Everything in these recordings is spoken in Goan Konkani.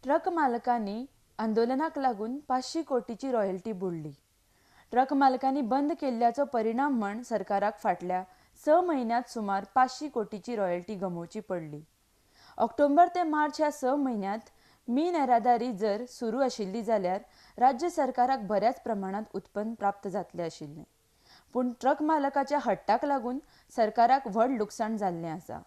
ट्रक मालकांनी आंदोलनाक लागून 500 कोटीची रॉयल्टी बुडली. ट्रक मालकांनी बंद केल्ल्याचो परिणाम म्हण सरकाराक फाटल्या 6 म्हयन्यांत सुमार 500 कोटीची रॉयल्टी गमोवची पडली. ऑक्टोबर ते मार्च ह्या 6 म्हयन्यांत मीन येरादारी जर सुरू आशिल्ली जाल्यार राज्य सरकाराक बऱ्याच प्रमाणांत उत्पन्न प्राप्त जातलें आशिल्लें. पूण ट्रक मालकाच्या हट्टाक लागून सरकाराक व्हड लुकसाण जाल्लें आसा.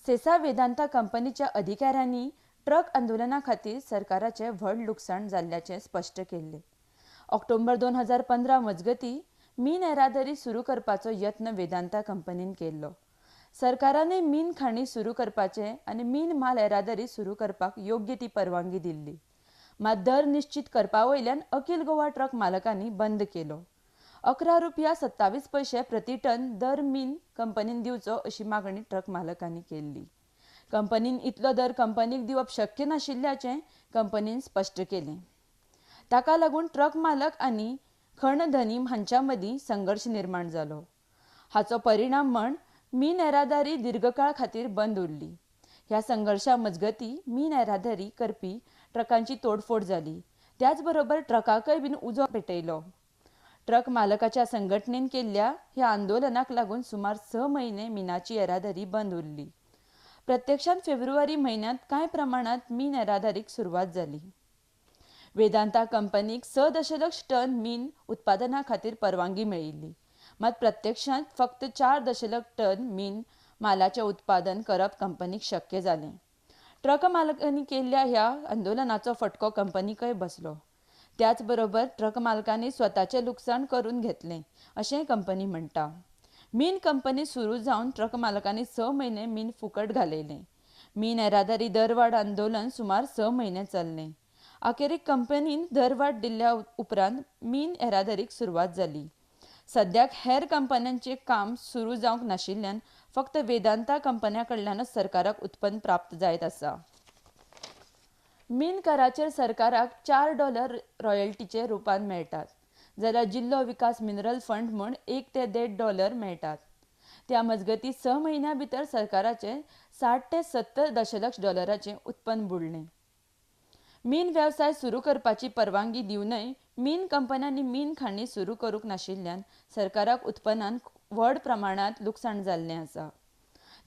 सेसा वेदांता कंपनीच्या अधिकाऱ्यांनी ट्रक आंदोलना खातीर सरकाराचें व्हड लुकसाण जाल्ल्याचें स्पश्ट केल्लें. ऑक्टोबर 2015 मजगतीं मीन येरादारी सुरू करपाचो यत्न वेदांता कंपनीन केल्लो. सरकारानय मीन खाणी सुरू करपाचे आनी मीन माल येरादारी सुरू करपाक योग्य ती परवानगी दिल्ली. मात दर निश्चित करपा वयल्यान अखिल गोवा ट्रक मालकांनी बंद केलो. 11 रुपया 27 पयशे प्रति टन दर मीन कंपनीन दिवचो अशी मागणी ट्रक मालकांनी केल्ली. कंपनीन इतलो दर कंपनीक दिवप शक्य नाशिल्ल्याचें कंपनीन स्पश्ट केलें. ताका लागून ट्रक मालक आनी खण धनी हांच्या मदीं संघर्श निर्माण जालो. हाचो परिणाम म्हण मीन येरादारी दीर्घकाळ खातीर बंद उरली. ह्या संघर्शा मजगतीं मीन येरादारी करपी ट्रकांची तोडफोड जाली. त्याच बरोबर ट्रकाकय बीन उजो पेटयलो. ट्रक मालकाच्या संघटनेन केल्ल्या ह्या आंदोलनाक लागून सुमार 6 म्हयने मिनाची येरादारी बंद उरली. प्रत्यक्षांत फेब्रुवारी म्हयन्यांत कांय प्रमाणांत मीन येरादारीक सुरवात जाली. वेदांता कंपनीक 6 दशलक्ष टन मीन उत्पादना खातीर परवानगी मेळिल्ली. मात प्रत्यक्षांत फक्त 4 दशलक्ष टन मीन मालाचें उत्पादन करप कंपनीक शक्य जालें. ट्रक मालकांनी केल्ल्या ह्या आंदोलनाचो फटको कंपनीकय बसलो. त्याच बरोबर ट्रक मालकांनी स्वताचें लुकसाण करून घेतलें अशें कंपनी म्हणटा. मीन कंपनी सुरू जावन ट्रक मालकांनी 6 म्हयने मीन फुकट घालयलें. मीन येरादारी दरवाड आंदोलन सुमार 6 म्हयने चल्लें. अखेरीक कंपनीन दरवाड दिल्ल्या उपरांत मीन येरादारीक सुरवात जाली. सद्याक हेर कंपन्यांचें काम सुरू जावंक नाशिल्ल्यान फक्त वेदांता कंपन्या कडल्यानच सरकाराक उत्पन्न प्राप्त जायत आसा. मीन कराचेर सरकाराक $4 रॉयल्टीचे रुपान मेळटात, जाल्यार जिल्लो विकास मिनरल फंड म्हूण $1 ते $1.5 मेळटात. त्या मजगतीं 6 म्हयन्यां भितर सरकाराचें 60 ते 70 दशलक्ष डॉलराचें उत्पन्न बुडलें. मीन वेवसाय सुरू करपाची परवानगी दिवनय मीन कंपन्यांनी मीन खाणी सुरू करूंक नाशिल्ल्यान सरकाराक उत्पन्नान व्हड प्रमाणांत लुकसाण जाल्लें आसा.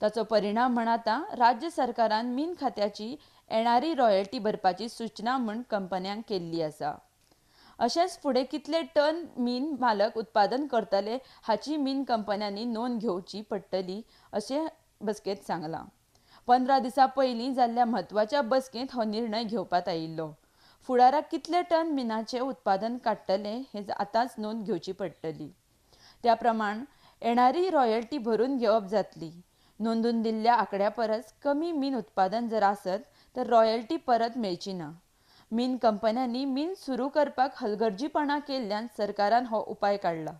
ताचो परिणाम म्हण आतां राज्य सरकारान मीन खात्याची येणारी रॉयल्टी भरपाची सूचना म्हूण कंपन्यांक केल्ली आसा. अशेंच फुडें कितले टन मीन मालक उत्पादन करतले हाची मीन कंपन्यांनी नोंद घेवची पडटली अशें बसकेंत सांगलां. 15 दिसां पयलीं जाल्ल्या म्हत्वाच्या बसकेंत हो निर्णय घेवपात आयिल्लो. फुडाराक कितले टन मिनाचें उत्पादन काडटले हें आतांच नोंद घेवची पडटली. त्या प्रमाण येणारी रॉयल्टी भरून घेवप जातली. नोंदून दिल्ल्या आंकड्या परस कमी मीन उत्पादन जर आसत तर रॉयल्टी परत मेळची ना. मीन कंपन्यांनी मीन सुरू करपाक हलगर्जीपणां केल्ल्यान सरकारान हो उपाय काडला.